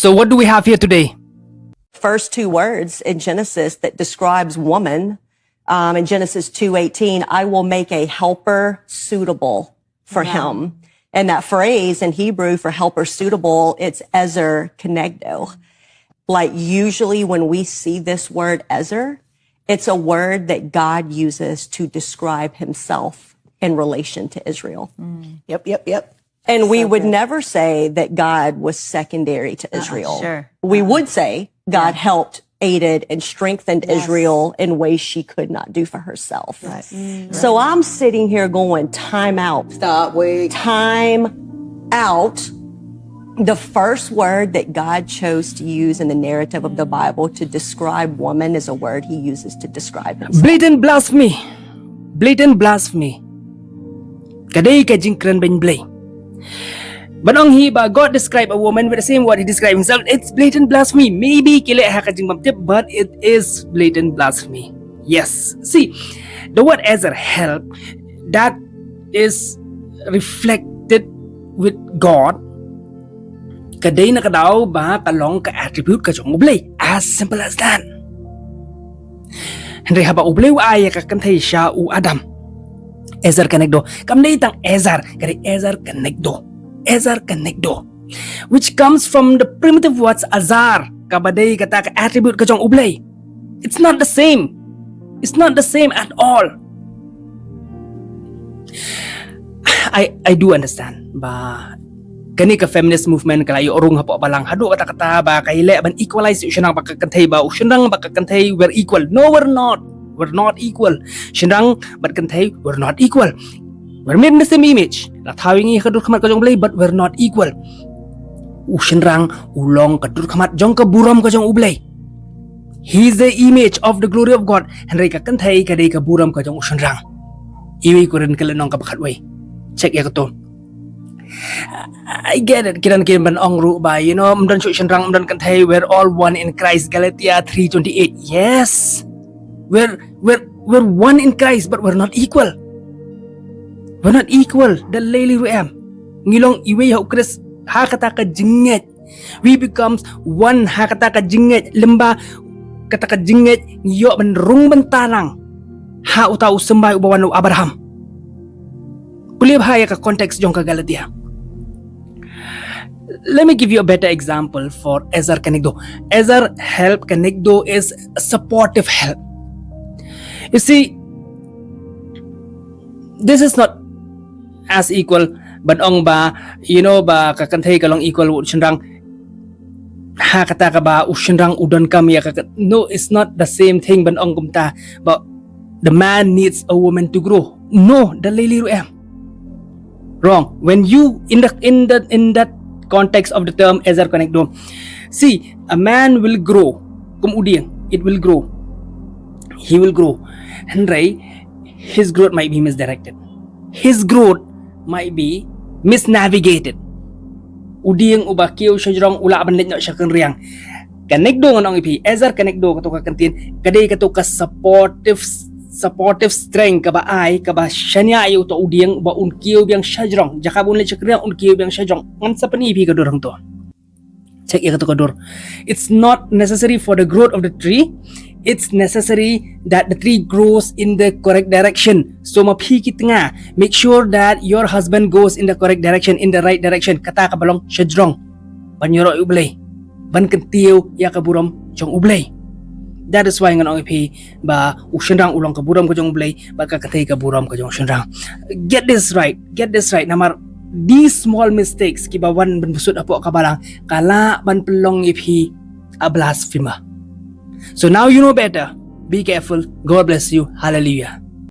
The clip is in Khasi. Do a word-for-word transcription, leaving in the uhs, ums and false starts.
So what do we have here today? First two words in Genesis that describes woman, um, in Genesis two eighteen, "I will make a helper suitable for him." And that phrase in Hebrew for helper suitable, it's ezer kenegdo. Like, usually when we see this word ezer, it's a word that God uses to describe himself in relation to Israel. Yep, yep, yep. And we would never say that God was secondary to Israel. Sure. We would say God helped, aided, and strengthened Israel in ways she could not do for herself. So I'm sitting here going, "Time out. Stop, wait. Time out." The first word that God chose to use in the narrative of the Bible to describe woman is a word he uses to describe himself. Blatant blasphemy. Blatant blasphemy. Ka dei ka jingkren beiñ Blei. Ban ong hi ba God describe a woman with the same word he described himself. It's blatant blasphemy. Maybe ki leh ha ka jingbymtip, but it is blatant blasphemy. Yes. See, the word ezer, help, that is reflected with God. Ka dei na ka daw ba ka long ka attribute ka jong U Blei. As simple as that. Hynrei haba U Blei u ai ïa ka kynthei sha u Adam, ezer kenegdo. Kam dei tang ezer, ka dei ezer kenegdo. Ezer kenegdo. Which comes from the primitive words azar, kaba dei kata ka attribute ka jong U Blei. It's not the same. It's not the same at all. I I do understand ba kane ka feminist movement ka la ïoh rung hapoh balang haduh katta katta ba ka ïaleh ban equalize u shynrang bad ka kynthei, ba u shynrang bad ka kynthei, we're equal. No, we're not. We're not equal. Shynrang bad kynthei, we're not equal. We're made in the same image. La thaw ïa ngi ha ka dur khmat ka jong U Blei, but we're not equal. U shynrang u long ka dur khmat jong ka burom ka jong U Blei. He is the image of the glory of God. Hynrei ka kynthei ka dei ka burom ka jong u shynrang. Iwei Korinth ka lynnong kaba khatwei. Check ïa kato. I get it. Ki don ki ban ong ruh ba, you know, ym don shuh shynrang, ym don kynthei, we're all one in Christ. Galatia three twenty-eight. Yes. We're we're we're one in Christ, but we're not equal. We're not equal. Da lei lei ruh em. Ngi long iwei ha u Khrist ha kata ka jingngeit. We becomes one ha kata ka jingngeit, lyngba kata ka jingngeit ngi ïoh ban rung bynta lang ha uta u symbai uba wan u Abraham. Pule bha ïa ka context jong ka Galatia. Let me give you a better example for ezer kenegdo. Ezer help, kenegdo is supportive help. You see, this is not as equal, ban ong ba, you know, ba ka kynthei ka long equal u shynrang ha kata kaba u shynrang u donkam ïa ka. No, it's not the same thing ban ong kumta. But the man needs a woman to grow. No, da lei lei ruh em. Wrong. When you in the in the in that context of the term ezer kenegdo, see, a man will grow. Kum u dieng, it will grow. He will grow. Hynrei his growth might be misdirected. His growth might be misnavigated. U dieng uba kiew shajrong u lah ban leit noh sha kynriang. Kenegdo ngan ong ïa phi, ezer kenegdo kato ka kyntien ka dei kato ka supportive, supportive strength kaba ai, kaba shaniah ïa uto u dieng uba un kiew biang shajrong. Jaka ba un leit sha kynriang un kiew biang shajrong. Ngan sa pyni ïa phi ka dur hangto. Check ïa kato ka dur. It's not necessary for the growth of the tree. It's necessary that the tree grows in the correct direction. So ma phi ki tnga, make sure that your husband goes in the correct direction, in the right direction. Kata kaba long shajrong ban ïaroh ïa U Blei, ban kyntiew ïa ka burom jong U Blei. That is why ngan ong ïa phi ba u shynrang u long ka burom ka jong U Blei, ba ka kynthei ka burom ka jong u shynrang. Get this right, get this right. Namar these small mistakes kiba wan ban bsut hapoh ka balang ka lah ban pynlong ïa phi a blasphemer. So now you know better. Be careful. God bless you. Hallelujah.